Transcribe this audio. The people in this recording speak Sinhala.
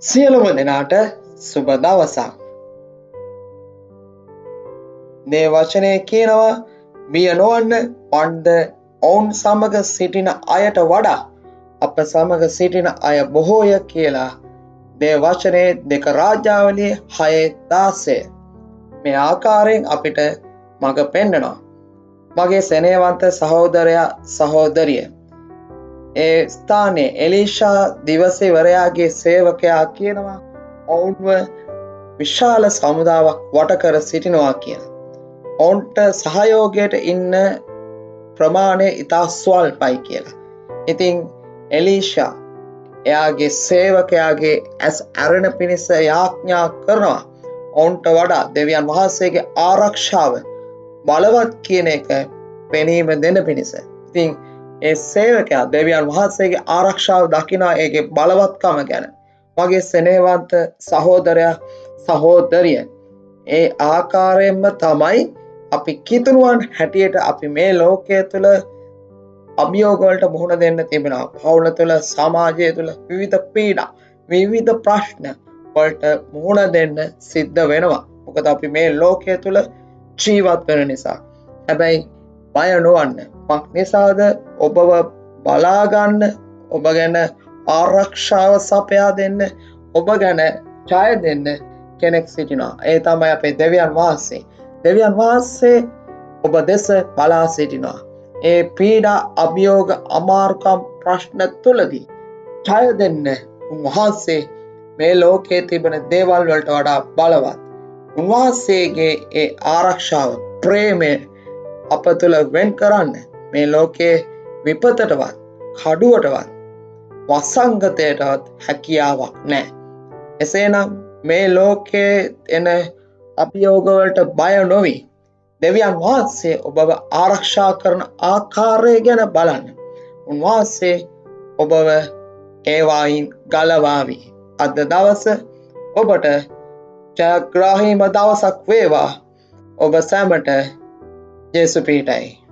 සියලුම දෙනාට සුබ දවසක්. මේ වචනය කියනවා, බිය නොවන්න, පණ්ඩ ඔවුන් සමග සිටින අයට වඩා අප සමග සිටින අය බොහෝය කියලා. මේ වචනේ 2 රාජාවලියේ 6:16 මේ ආකාරයෙන් අපිට මඟ පෙන්නනවා. මගේ සෙනෙහවන්ත සහෝදරයා සහෝදරිය, ඒ ස්ථානයේ එලීෂා දිවසිවරයාගේ සේවකයා කියනවා ඔවුන්ව විශාල සමුදාවක් වට කර සිටිනවා කියලා. ඔවුන්ට සහයෝගයට ඉන්න ප්‍රමාණය ඉතා ස්වල්පයි කියලා. ඉතින් එලීෂා එයාගේ සේවකයාගේ ඇස් ඇරෙන පිණිස යාඥා කරනවා. ඔවුන්ට වඩා දෙවියන් වහන්සේගේ ආරක්ෂාව බලවත් කියන එක පෙනීම දෙන පිණිස. ඉතින් ඒ සේවකයා දෙවියන් වහන්සේගේ ආරක්ෂාව දකිනා ඒකේ බලවත්කම ගැන. මගේ සෙනෙහවන්ත සහෝදරයා සහෝදරිය, ඒ ආකාරයෙන්ම තමයි අපි කිතුනුවන් හැටියට අපි මේ ලෝකය තුළ අභියෝග වලට මුහුණ දෙන්න තිබෙනවා. පවුල තුළ, සමාජය තුළ විවිධ පීඩා, විවිධ ප්‍රශ්න වලට මුහුණ දෙන්න සිද්ධ වෙනවා. මොකද අපි මේ ලෝකය තුළ ජීවත් වෙන නිසා. හැබැයි බය නොවන්න. මක් නිසාද ඔබව බලාගන්න, ඔබ ගැන ආරක්ෂාව සපයා දෙන්න, ඔබ ගැන ජය දෙන්න කෙනෙක් සිටිනවා. ඒ තමයි අපේ දෙවියන් වහන්සේ. දෙවියන් වහන්සේ ඔබ දෙස බලා සිටිනවා. ඒ පීඩා, අභියෝග, අමාරුකම්, ප්‍රශ්න තුළදී ජය දෙන්න උන්වහන්සේ මේ ලෝකයේ තිබෙන දේවල් වලට වඩා බලවත්. උන්වහන්සේගේ ඒ ආරක්ෂාව, ප්‍රේමය අප තුළ වෙන් කරන්න මේ ලෝකයේ විපතටවත්, කඩුවටවත්, වසංගතයටවත් හැකියාවක් නෑ. එසේනම් මේ ලෝකයේ එන අභියෝග වලට බය නොවී දෙවියන් වහන්සේ ඔබව ආරක්ෂා කරන ආකාරය ගැන බලන්න. උන්වහන්සේ ඔබව ඒවායින් ගලවාවි. අද දවස ඔබට ජයග්‍රාහීම දවසක් වේවා. ඔබ සැමට ජේසු පිහිටයි.